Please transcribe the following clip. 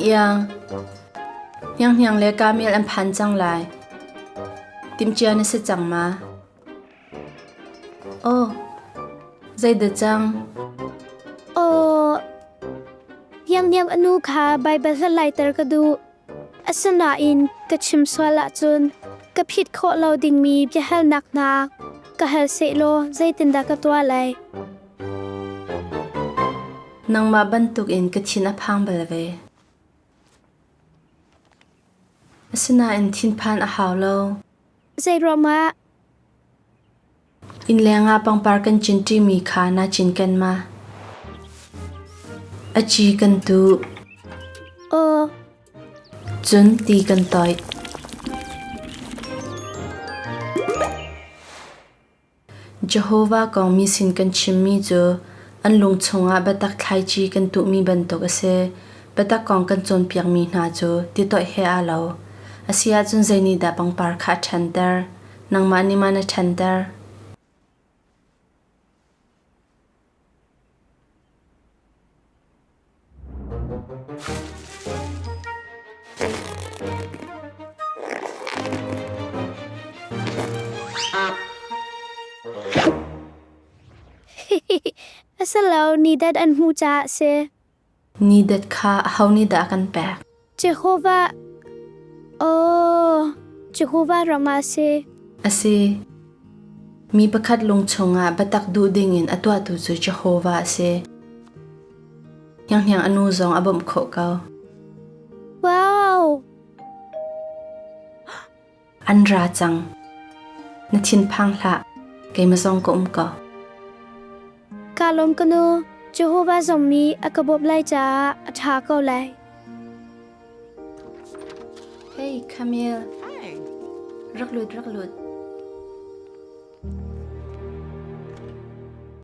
Iang Hnianghniang le Kamel an phan cang lai. Timhcia na si cang ma? Aw, zeidah cang? Aw, Hnianghniang a nu kha Baibal hlathlaiter ka duh. Asinain ka chim sual ahcun ka phit khawh lo dingmi biahalnak hna ka hal sehlaw zeitindah ka tuah lai? Nangmah bantukin ka thin a phang bal ve. Asinain thinphan a hau lo. Zeiruangah? Innleng ah pangpar kan cinṭimi kha naa cinken ma? A ci kan tuh. Aw. Cun ti kan toih. Jehovah kong mi sin kan chimmi cu an lung chungah biatak thlaici kan tuhmi bantuk a si. Biatak kong kan cawnpiakmi hna cu titoih he aa lo. A si ahcun zeinihdah pangpar kha a ṭhanter? Nangmah nih ma na ṭhanter? Asilo ni dat an hmuh caah a si. Ni dat kha aho nih dah a kan pek? Jehovah. Oh, Jehovah ram ah a si. A si. Mi pakhat lung chungah biatak duh dingin a tuahtu cu Jehovah a si. Hnianghniang a nu zong a bawmh khawh ko. Wow! An ra cang. Na thinphang hlah. Keimah zong ka um ko. Ka lawm ka nu. Jehovah zong nih a ka bawmh lai caah a ṭha ko lai. Hey, Camille. Rak lut, rak lut.